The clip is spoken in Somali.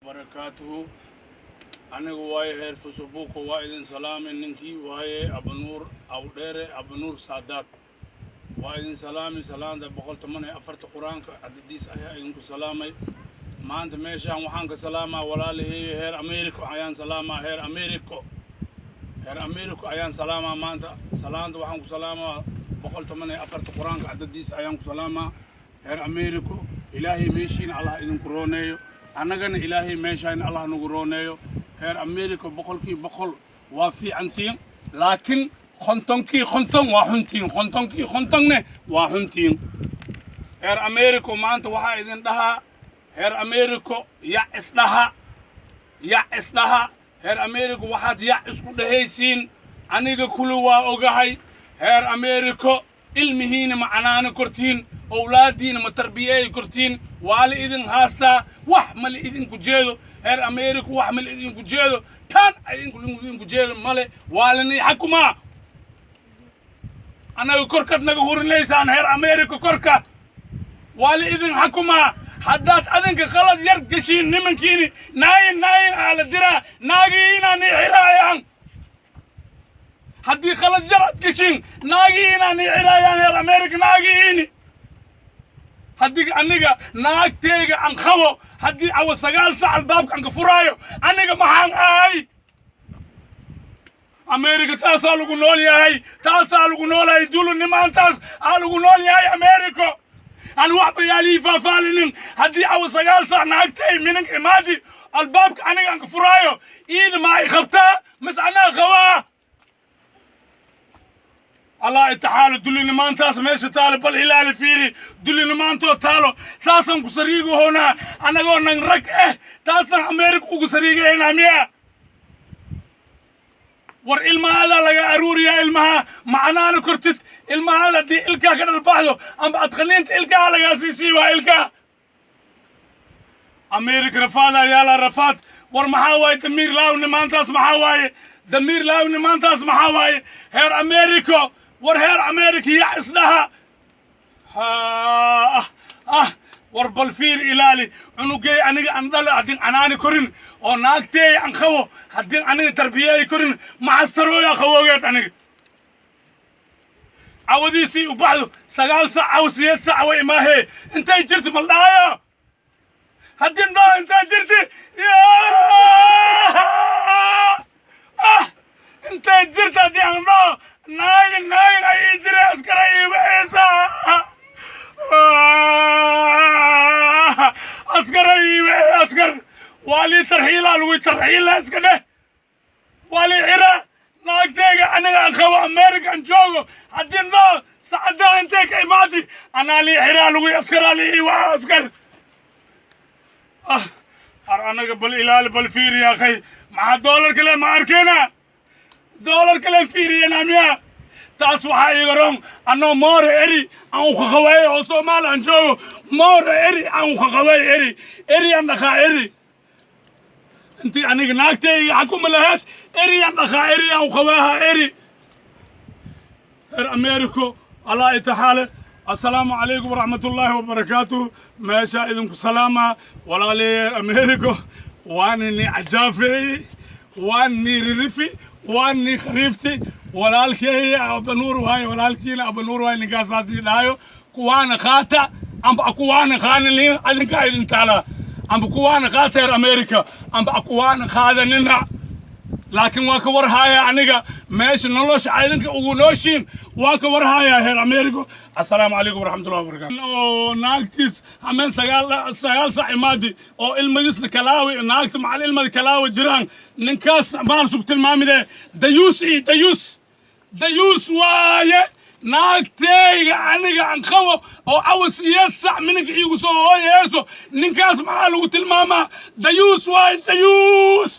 Barakaatuhu. Anigu waaye heer Facebook, waa idin salaamay. Ninkii waaye Abanuur Awdheere, Abanuur Saadaad, waa idin salaamay. Salaanta 114-ta Qur-aanka cadadiis ayaa idinku salaamay. Maanta meeshaan waxaan ka salaamaa walaalaheeyo heer Americo ayaan salaamaa. Heer Americo, heer Americo ayaan salaamaa maanta. Salaanta waxaan ku salaamaa 114-ta Qur-aanka cadadiis ayaan ku salaamaa. Heer Americo, Ilaahay meeshiina Allah idinku rooneeyo, annagana Ilaahay meeshaana Allah nagu rooneeyo. Heer America 100% waa fiicantiin, laakiin 50kii 50 waa xuntiin, 50kii 50ne waa xuntiin. Heer America, maanta waxaa idin dhahaa, heer America, yac isdhaha, yac isdhaha. Heer America, waxaad yac isku dhehaysiin aniga kuli waa ogahay. Heer America, ilmihiina ma canaano kortiin, owlaadiina ma tarbiyeey kortiin, waa la idin haastaa. Wax ma la idinku jeedo. Heer America, wax ma la idinku jeedo, tan idinku jeedo male. Waa lani xakumaa, annaga korkaad naga hurinaysaan. Heer America, korka waa la idin xakumaa. Haddaad adinka qalad yar geshiin, nimankiini naayin naayin aa la diraa, naagiinaa nii xiraayaan. Haddii qalad yar aad geshiin, naagiinaa nii xiraayaan. Heer America, naagiini, haddii aniga naagteyga aan qabo, haddii awa 9 sac albaabka aan ka furaayo, aniga maxaan ahay? America taasaa lagu nool yahay, taasaa lagu nool yahay. Dulinimaantaas aa lagu nool yahay America. Aan waxba yaalii faahfaalinin. Haddii awa 9 sac naagtay minanka imaadi, albaabka aniga aan ka furaayo, iida ma ay qabtaa mas anaa qabaa? Allah itaxaalo, dulinimaantaas meesha taalo bal ilaali, fiiri dulinimaantoo taalo. Taasaan ku sariigahoonaa annagoo nan rag eh, taasaan Ameerika ugu sariigahaynaa miya? War ilmahaada laga aruuriyaa, ilmaha macnaana kortid. Ilmahaada haddii ilkaa ka dhalbaxdo amba adqaniinta, ilkaha lagaa siisii, waa ilkaa. Ameerika rafaada yaala, rafaad. War maxaa waaye damiir laawni maantaas? Maxaa waaye damiir laawni maantaas? Maxaa waaye heer Americo? War heer America, ya isdhaha. Ah ah, war bal fiir, ilaali cunugey aniga aan dhale haddin canaani korin, oo naagteey aan qabo haddin aniga tarbiyeey korin, maxastarooya qaboogeed. Aniga cawadiisii u baxdo 9 sac, caw 8 sac way imaahee. Intay jirti maldhaayo? Haddin dhao intay jirti, ah, intay jirta haddii aan dhao, naayin naayin ay ii diray, askara ii baxaysaa, askara ii waxay, askar waa lii tarxiilaa, lagu tarxiila iska dheh, waa lii xira. Naagteyga aniga aan qabo, American joogo, haddii dhao sacadaa intay ka imaadi, anaa lii xiraa, lagu askaraa lii waa askar. Ah, ar anaga bal ilaali, bal fiiri ya akhay. Maxaa doolar kale ma arkeena? Doolar kale fiiriyena miya? Taas waxaa iiga roon anoo moore eri aan ukaqaweeyo oo Soomaali aan joogo, moore eri aan ukaqaweeyo, eri eri aan dhaqaa, eri intii aniga naagtayga xakuma lahayd, eri aan dhaqaa, eri aan uqaweeha, eri. Reer Americo, Allah itaxaale. Assalaamu calaykum waraxmatullaahi wabarakaatuh. Meeshaa idinku salaamaa, walaalayeer Americo. Waanini cajaafeeyey, waani ririfi, waani khariifti. Walaalkeey Abanuur waaye, walaalkiina Abanuur waaye. Ninkaasaas ni dhahayo, kuwaana qaata amba kuwaana qaadanina, adinkaa idin taalaa. Amba kuwaana qaata reer America, amba kuwaana qaadanina, laakiin waa ka warhaaya aniga meesha nolosha idinka ugu nooshiin, waa ka warhaaya heer Americo. Assalaamu calaykum waraxmatullahi wabarakatu. Oo naagtiis hameen 9 sac imaadi, oo ilmadiisna kalaawi, naagta macal ilmada kalaawi jiraan, ninkaas maal sug tilmaamide. Dayuus iyo dayuus, dayuus waaye. Naagteyga aniga aan qabo oo cawa 8 sac minanka iigu soo hooyeyso, ninkaas maxaa lagu tilmaamaa? Dayuus waaye, dayuus.